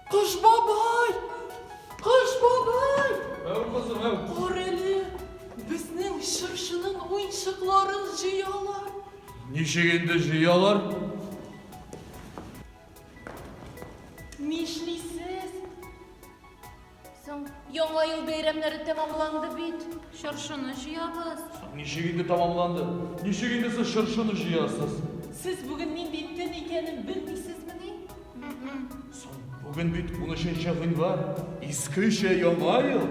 Кыш бабай! Кыш бабай! Әү, кызым, әү. Карале, безнең чыршының уенчыкларын җыялар. Ничек инде җыялар? Нишлисез? Соң, Яңа ел бәйрәмнәре тәмамланды бит. Чыршыны җыябыз. Соң, ничек инде тәмамланды? Ничек инде сез чыршыны җыясыз? Сез бүген нинди төн икәнен белмисезмени? Соң, бүген бит 13 гыйнвар, искечә Яңа ел.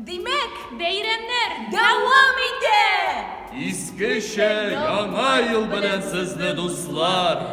Димәк, бәйрәмнәр дәвам итә! Искечә Яңа ел белән сезне, дуслар!